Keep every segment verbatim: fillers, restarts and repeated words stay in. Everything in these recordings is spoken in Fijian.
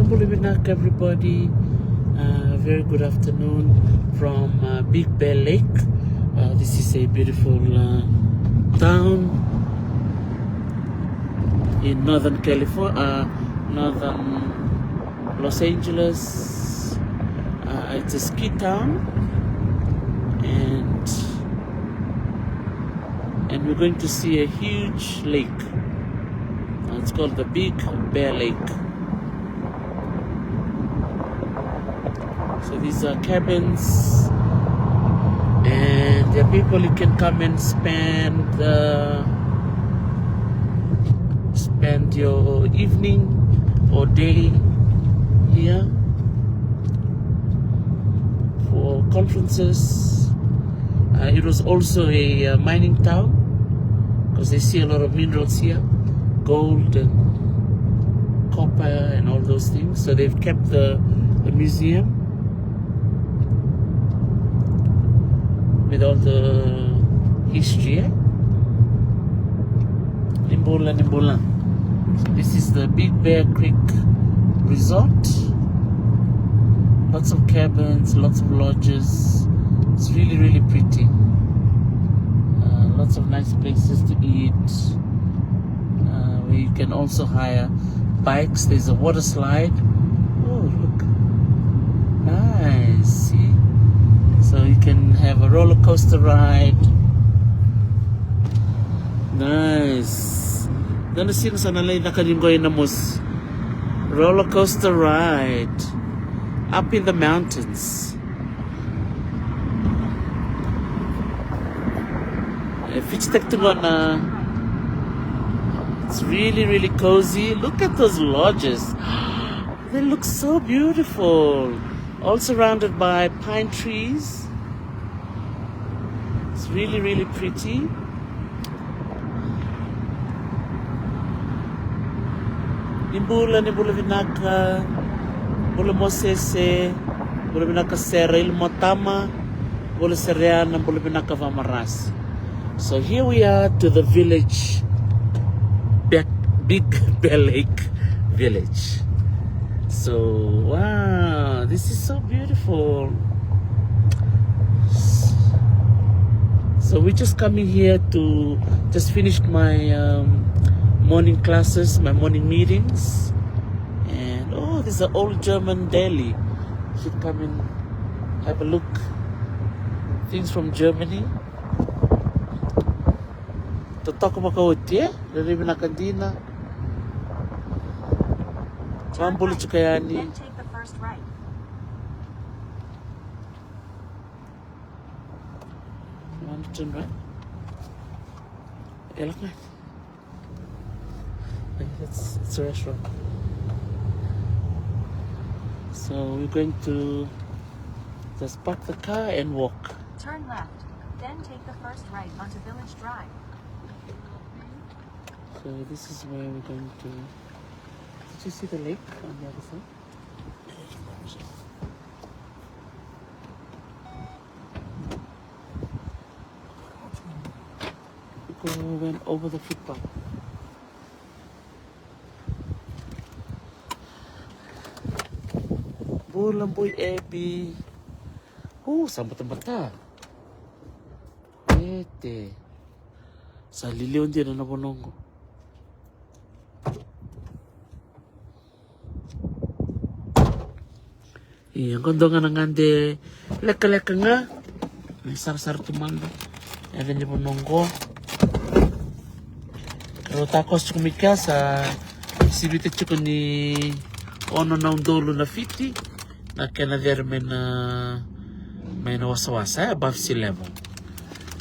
Bula vinaka, everybody. Uh, very good afternoon from uh, Big Bear Lake. Uh, this is a beautiful uh, town in Northern California, uh, Northern Los Angeles. Uh, it's a ski town, and and we're going to see a huge lake. Uh, it's called the Big Bear Lake. So these are cabins, and there are people you can come and spend uh, spend your evening or day here for conferences. Uh, it was also a uh, mining town because they see a lot of minerals here, gold and copper and all those things. So they've kept the, the museum with all the history. Eh? Ni bula, ni bula. So this is the Big Bear Creek Resort. Lots of cabins, lots of lodges. It's really, really pretty. Uh, lots of nice places to eat, uh, where you can also hire bikes. There's a water slide. Oh, look. Nice. See? So you can have a roller coaster ride. Nice. Dua na siga sa na lai caka ni qo ena mosi. Roller coaster ride up in the mountains. E fititaki tu qo na. It's really, really cozy. Look at those lodges. They look so beautiful. All surrounded by pine trees. It's really, really pretty. Ni bula, ni bula vinaka. Bula Mosese. Bula vinaka Sera, Ilimatama. Bula Sereana, bula vinaka Vamarasi. So here we are to the village, Big, Big Bear Lake village. So, wow, this is so beautiful. So we're just coming here to just finished my um, morning classes, my morning meetings. And oh, there's an old German deli. Should come and have a look. Things from Germany. Totoka vakaoti, e? Rairai vinaka dina. Sa bula tiko yani. Then take the first right. You want to turn right? E lako ga. It's, it's a restaurant. So we're going to just park the car and walk. Turn left, then take the first right onto Village Drive. So this is where we're going to. Did you see the lake on the other side? Go went over the footpath. Bula boi Ebi. O, sa batabata. Ete. Sa liliwa dina na vanua qo. Ia, qo dua ga na gade lekaleka ga. Mai sarasara tu mada. Yaca ni vanua qo. Rau takoso tiko mai kea sa sivita tiko ni ono na udolu na fiti. Na kena cere mai na, mai na wasawasa, e, above sea level.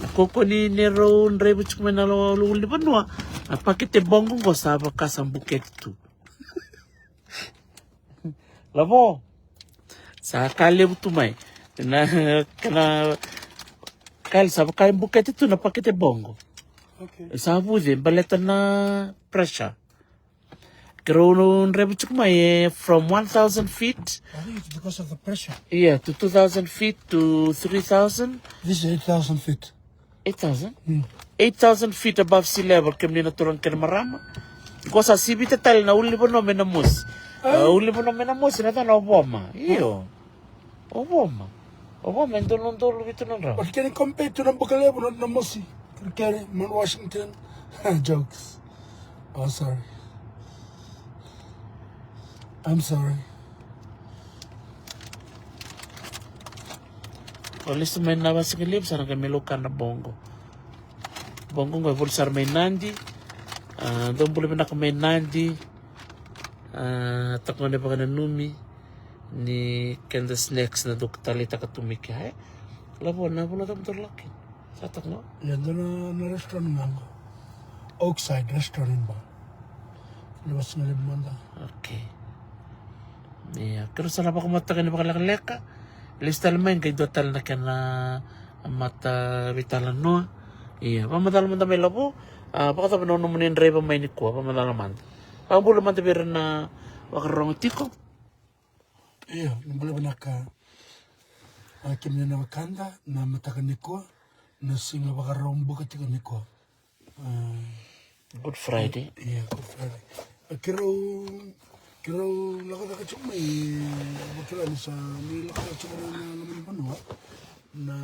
Na kaukaua ni, ni rau draiva tiko mai na lo, lo ulunivanua. Na pakete boqo qo sa vaka sa bukete tu. Lavo. Sa ka levu tu mai. Na, kana, ka sa vaka e bukete tu na pakete boqo. Okay. Sa vuce, baleta na pressure. Keirau draiva tiko mai, e, from one thousand feet. I think it's because of the pressure. Yeah, to two thousand feet to three thousand. This is eight thousand feet. Eight thousand? Mm. Eight thousand feet above sea level, kemuni na turaga kei na marama. Qo sa sivita tale na ulunivanua mai na mosi. A, uli vanua mai na mosi na cana o Voma. Io. O Voma. O Voma e dua na udolu vitu na drau. But can you compare to na buka levu na, na mosi? Kerekere, Mount Washington. Jokes. Oh, sorry. I'm sorry. O lesu mai na vasiga levu sara ga me lauka na bogo. Bogo qo e voli sara mai Nadi. A, dou bula vinaka mai Nadi. A, takona e vakananumi ni keda snacks na dou taleitaka tu mai kea, e. Lavo na vula cava dou laki. Sa takona? Ia, dua na, na restaurant ga qo. Oakside Restaurant and Bar. Na vasiga levu mada. Okay. Ia, keirau sa na vakamataka ni vakalekaleka. Lesu tale mai qai dua tale na kena mata veitalanoa. Ia, vakamacala mada mai Lavo. A, vakacava na nomuni draiva mai nikua, vakamacala mada. Vakabula mada vei ira na vakarorogo tiko. Io, ni bula vinaka. A, kemuni na wekada, na mataka nikua, na siga Vakaraubuka tiko nikua. A, Good Friday. Ia, Good Friday. A, keirau, keirau lako caka tiko mai, vakila ni sa, ni lako caka tiko mai na loma ni vanua. Na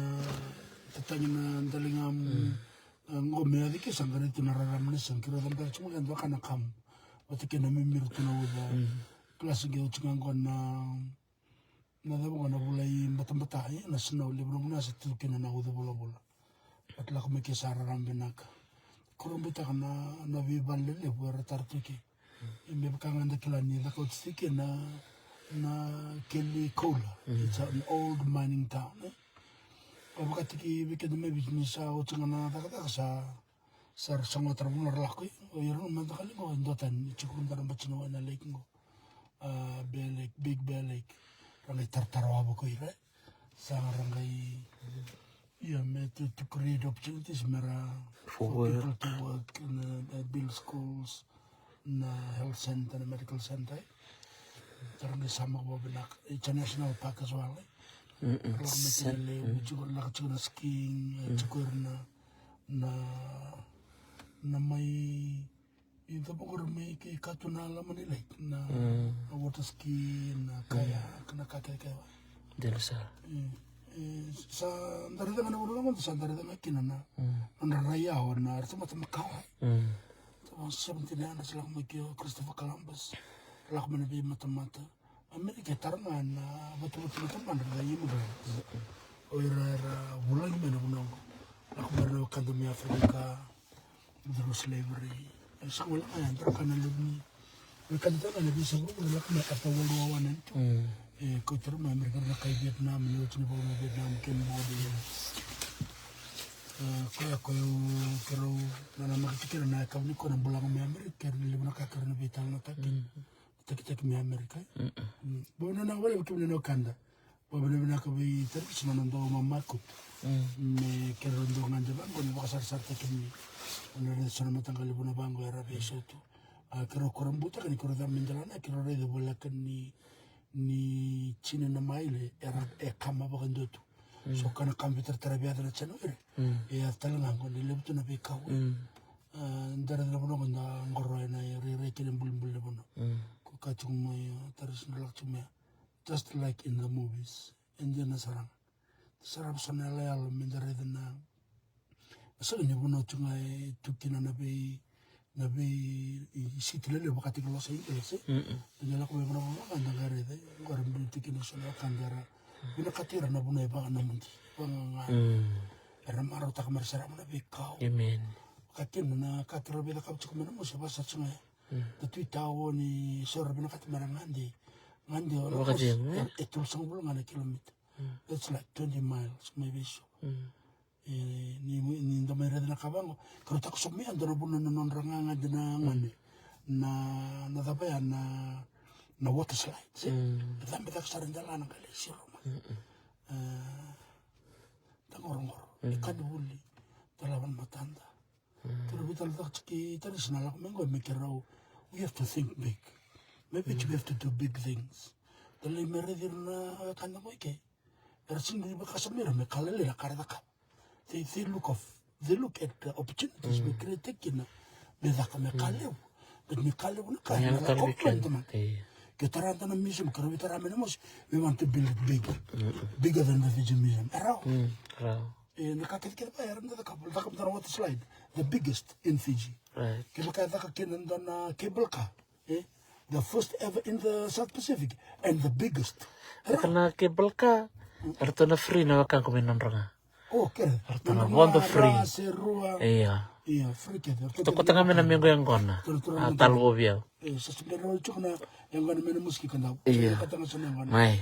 tatagi na daligamu. A, qo me yaco ke sa qaravi tu na rarama ni sa keirau cabeta tiko mai ka dua ka na kamu. Vata kei na mimiri tu na uca. Kila sa qai oti ga qo na, na cava qo na vula i batabata, e, na snow levu na vuna sa tu kina na uca vulavula. But lako mai ke sa rarama vinaka. Kurabuitaka na, na veivale lelevu era tara tu ke. E me vaka ga da kila ni caka oti tiko na, na keli koula. It's an old mining town, e. Au vakataki vei keda mai Viti ni sa oti ga na cakacaka sa, sa ra sa gota ra vanua ra lako i. O ira na mada ka liga e dua tani, e tiko mada na batina wai na lake qo. A, Bear Lake, Big Bear Lake. Ra qai taratara wavoki ira, e. Sa ra qai, ia, me to, to create opportunities me ra, for people to work, na, na build schools, na health center, na medical center, e. Tara qai sa maka vakavinaka. It's a national park as well, e. Ra lako mai tiko na levu, tiko ra lako tiko na skiing, e, tiko ira na, na, na mai I cava qori mai ke ka tu na lama ni lake, na, na water ski, na kayak, na ka kece kece. Dela sara. E, e, sa da raica ga na vanua qo, sa da raica ga kina na, na nodra rai yawa na ra tamata makawa. Sa seventeen hundred sa lako mai ke o Christopher Columbus. Lako mai na veimatamata. Amerika e tara ga na vatuvatu na tamata na immigrants. O ira era vulagi mai na vanua qo. Lako mai na wekada mai Africa. Through slavery. E sa wale ga ya, dra ka na levu ni. Wekada tale ga na veisavura, lako mai after World War One and Two. E, ko tara mai Amerika na kai Vietnam, ni oti ni vola mai Vietnam, Cambodia. E, koya, koya, keirau, na, na makiti keirau na kau ni ko na bulaga mai Amerika, keirau na levu na ka keirau na veitalanoataki. Takitaki mai Amerika. Bau na na wale kemuni na wekada. Vakavinavinaka vei Taris na nona dau mamakutu. Me keirau dau gade vaqo ni vakasarasarataki kemuni. Au na raica so na mataqali vuna vaqo era veisau tu. A, keirau kurabuitaka ni keirau cabe me dela na keirau raica voleka ni, ni tini na maile era e kama vakadua tu. So ka na kama veitaratara vei yaca na January. E yaco tale ga qo ni levu tu na veikau. A, da raica na vanua qo da qoroya na rairai kei na bulibuli na vanua. Ko ka tiko mai, a, Taris na lako tiko mai. Just like in the movies. E dina sara ga. Sara vasa na yaloyalo me da raica na, na sega ni vanua tu ga e tu kina na vei, na vei, i, i siti lelevu vakataki Los Angeles, e. Da lako mai vanua vaka ga da qai raica, e, qo era buli tu kina so na wekada era vinakati ira na vanua e vakanamudi, vakaga. Era marautaka me ra sarava na veikau. Amen. Vakakina na ka keirau via cakava tiko mai na mosi, vasa tiko ga. Da tu i taoni, so era vinakati me ra gade. Gade, o na mosi, e, e tolusagavulu ga na kilomita. That's like twenty miles mai vei so. E, ni, ni da mai raica na ka vaqo. Keirau takoso mai ya dua na vanua na nodra gagade na gone. Na, na cava ya na, na water slide, se? E cabe cake sara e dela na qai lai siro mai. E, da qoroqoro. E ka ni vuli. Da lava na matada. Keirau veitalanoataka tiko kei Taris na lako mai qo me keirau, we have to think big. Maybe we have to do big things. Da lai me raici ira na wekada qo i ke. Era sega ni vakasama ira me ka lailai na ka ra cakava. They, they look of, they look at the opportunities me create kina me caka me ka levu. But me ka levu na ka, na lako mai tamata. Ke tara dua na museum, ke rawa ni tara mai na mosi, we want to build it big. Bigger than the Fiji Museum. E rawa. Mm, rawa. E, na ka kece kece va, era na cakava, cakava dua na water slide, the biggest in Fiji. Right. Kevaka e caka kina dua na cable car, e, the first ever in the South Pacific, and the biggest. E rawa. Kevaka na cable car, eratou na free na wekaqu me nodra ga. O, kere. Eratou na vodo free. Ra se rua. Ia. Ia, free kece. Eratou kota ga me na mequ yaqona. Eratou na a talo vovi au. E, sa se bera tiko na yaqona me na musiki ka dau. Ia. Sa kata ga sa na yaqona. Mai.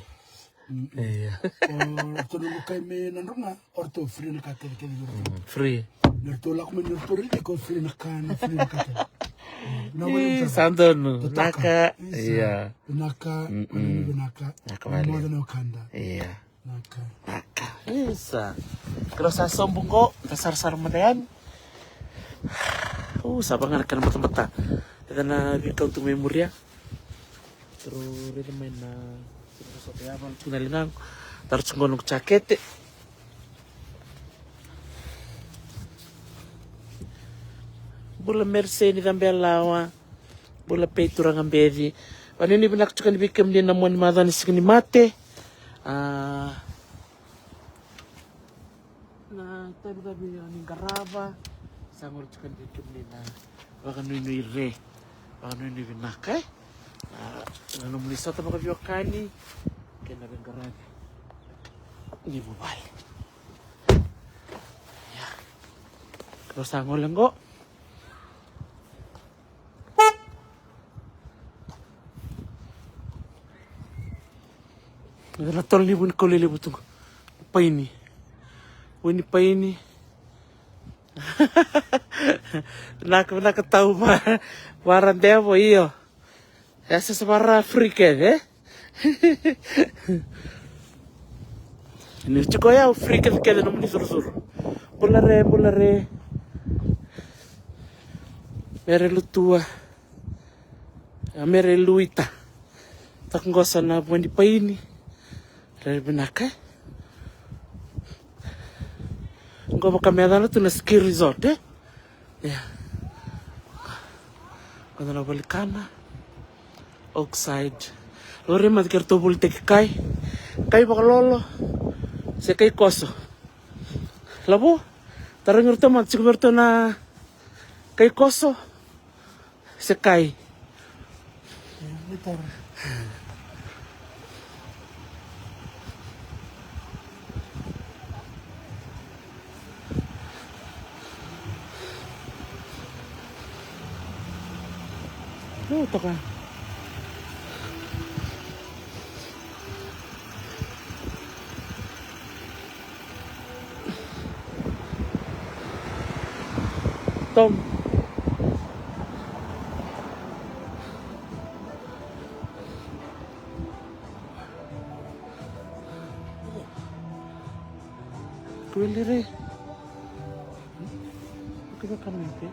Mm, mm. Ia. O, eratou na lukai me na droga. O ratou free na ka kece kece. Mm, free. Ni ratou lako mai ni ratou raici iko, free na ka, na free na ka kece. Ii, sa donu. Naka. Ia. Vinaka. Mm, mm. Vinaka. Naka vale. Moce na wekada. Ia. Naka. Naka. Isa. Kila sa sobu qo, da sarasara mada yani. U, sa vaga na kena batabata. Eda na veikau tu mai muria. Taro raica mai na, taro sota yava tu na ligaqu. Taro tiko qo noqu jakete. Bula Merisei ni Cabelawa. Bula Pei Turaga Beci. Vanuinui vinaka tiko yani vei kemuni na mua ni macawa ni Siga ni Mate. A, na tavidavi ni qarava. Sa gole tiko yani vei kemuni na vakanuinui re. Vakanuinui vinaka, e. Na, na nomuni sota vakaveiwekani kei na veiqaravi ni vuvale. Ia. Ko sa gole qo. Ena tolo ni vunikau lelevu tu qo. Paini. Vuni paini. Vinaka, vinaka tau va. Varadevo, io. Esa sa vara free kece, e? Ni tiko ya free kece kece nomuni curucuru. Bula re, bula re. Mere lutua. A mere luita. Takoqosa na vua ni paini. Rairai vinaka, e? Qo vaka me yacana tu na ski resort, e? Ia. Qo na valikana. Oakside. Lori mada ke ratou volitaki kai. Kai vakalolo. Se kai koso. Lavo. Tarogi ratou mada tiko vei ratou na kai koso. Se kai. Toka. Tom. Kuelere. Kita kan nanti.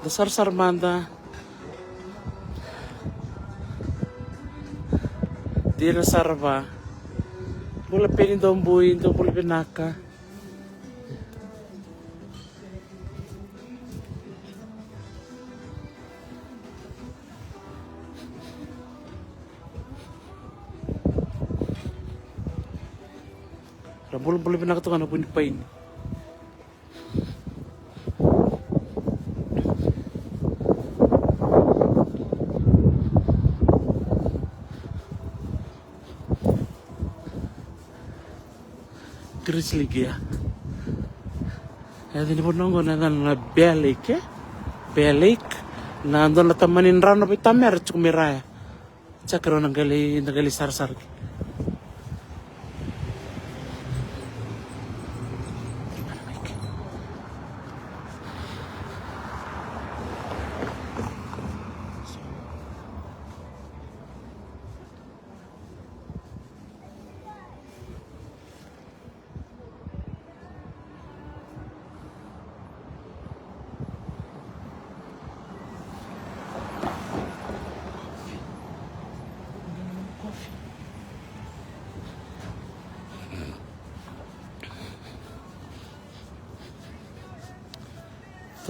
Da sarasara mada. Dina sara va. Bula Peni Dobui, dou bula vinaka. Ra bulabula vinaka toka na vunipaini. Grizzly gia. E yaca ni vanua qo na yacana na Bear Lake, e? Bear Lake. Na dua na tamani drau na veitamera tiko mai raya. Saka rau na qai lai, na qai lai sarasara ki.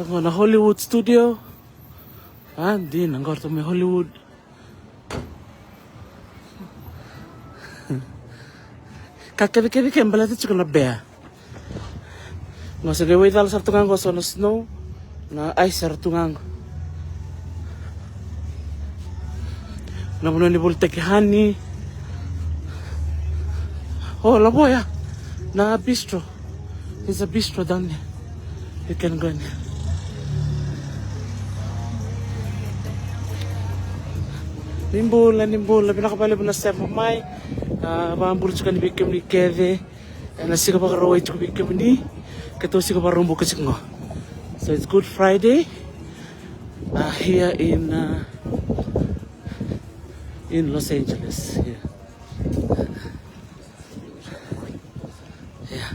Qo na Hollywood studio. A, dina, qo ratou mai Hollywood. Ka kevekeve ke baleta tiko na bea. Qo se qai waicala sara tu ga qo so na snow, na ice sara tu ga qo. Na vanua ni volitaki hani. O, lavoya. Na bistro. There's a bistro down there. You can go in there. Ni bula, ni bula, vinaka vakalevu na sema mai. A, vakabula tiko yani vei kemuni kece. Ena siga Vakarauwai tiko vei kemuni. Keitou siga Vakaraubuka tiko qo. So it's Good Friday, uh, here in, uh, in Los Angeles. Yeah. Yeah.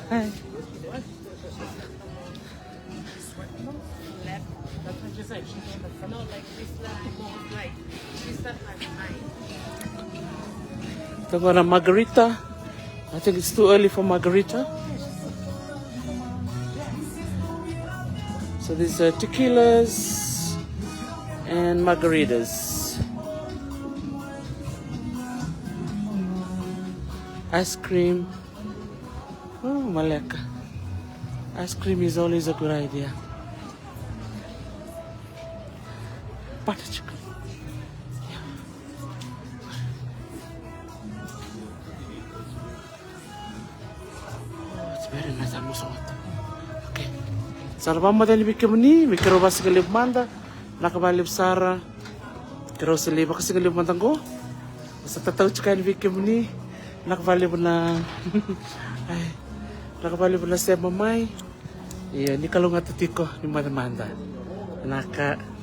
Hi. Tou gona margarita. I think it's too early for margarita. So these are tequilas and margaritas. Ice cream. Oh, maleka. Ice cream is always a good idea. Butter chicken. Yeah. Oh, it's very nice. I almost want. Okay. Sa ra vakamoce yani vei kemuni, me keirau vakasigalevu mada. Vinaka vakalevu sara. Keirau sa lai vakasigalevu mada qo. Sa tatau tiko yani vei kemuni. Vinaka vakalevu na, ai, vinaka vakalevu na sema mai. Io, ni kalougata tiko, ni moce mada. Vinaka.